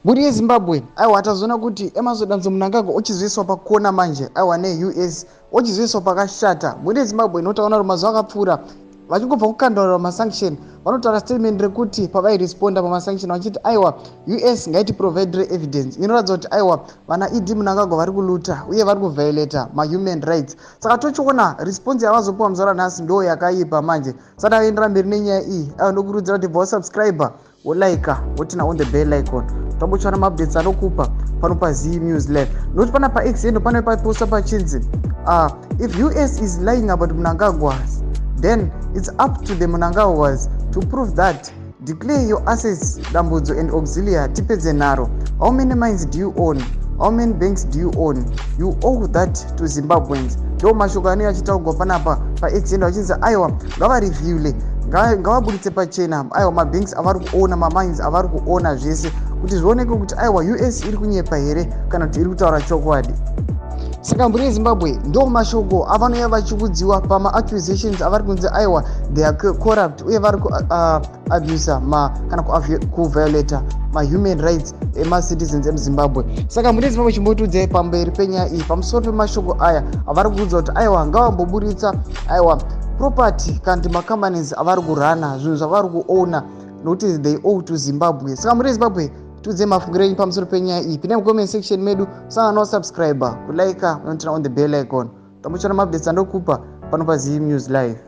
Mhuri yeZimbabwe, aiwa, tazoona kuti Emmerson Dambudzo Mnangagwa ochizoiswa pakona manje, aiwa, neUS, ochizoiswa pakashata. Mhuri yeZimbabwe, inotaona kuti mazuva akapfuura vachingobva kukandwa masanction, vanotaura statement rekuti pavairesponda pamasanction vachiti, aiwa, US ngaitiprovidere evidence inoratidza kuti, aiwa, vana ED Mnangagwa vari kuluta uye vari kuviolata mahuman rights. Saka tochiona response yavazopiwa muzuva ranhasi ndo yakaipa manje. Sati aendera mberi nenyaya iyi, aiwa, ndokurudzira kuti bva wasubscribe, wolike, woturn on the bell icon, tambotsvana maupdates anokupa pano paZ News Live. Nokuti pana paX endo pane paposta pachinzi, "If US is lying about Mnangagwas, then it's up to the Mnangagwas to prove that. Declare your assets, Dambudzo and Auxilia, tipedze nharo. How many mines do you own? How many banks do you own? You owe that to Zimbabweans." Ndo mashoko anenge achitaurwa panapa paX endo achinzi, aiwa, ngavareveale, ngavabuditse pachena, aiwa, mabanks avari kuona, mamines avari kuona, zvese, kuti zvioneke kuti, aiwa, US iri kunyepa here kana kuti iri kutaura chokwadi. Saka mhuri yeZimbabwe, ndo mashoko avanouya vachikudziwa pamaaccusations avari kunzi, aiwa, they are corrupt uye vari kuabusa kana kuviolata mahuman rights emacitizens emuZimbabwe. Saka mhuri yeZimbabwe, chimbotiudzai pamberi penyaya iyi, pamusoro pemashoko aya avari kuudza kuti, aiwa, ngavamboburitsa, aiwa, property kana kuti macompanies avari kurana, zvinhu zvavari kuona, nokuti they owe to Zimbabwe. Saka mhuri yeZimbabwe, tiudzei mafungiro enyu pamusoro penyaya iyi. Pindai mucomment section medu, sangana wasubscribe, kulike, unoturn on the bell icon, tambotsvana maupdates andokupa pano paZ News Live.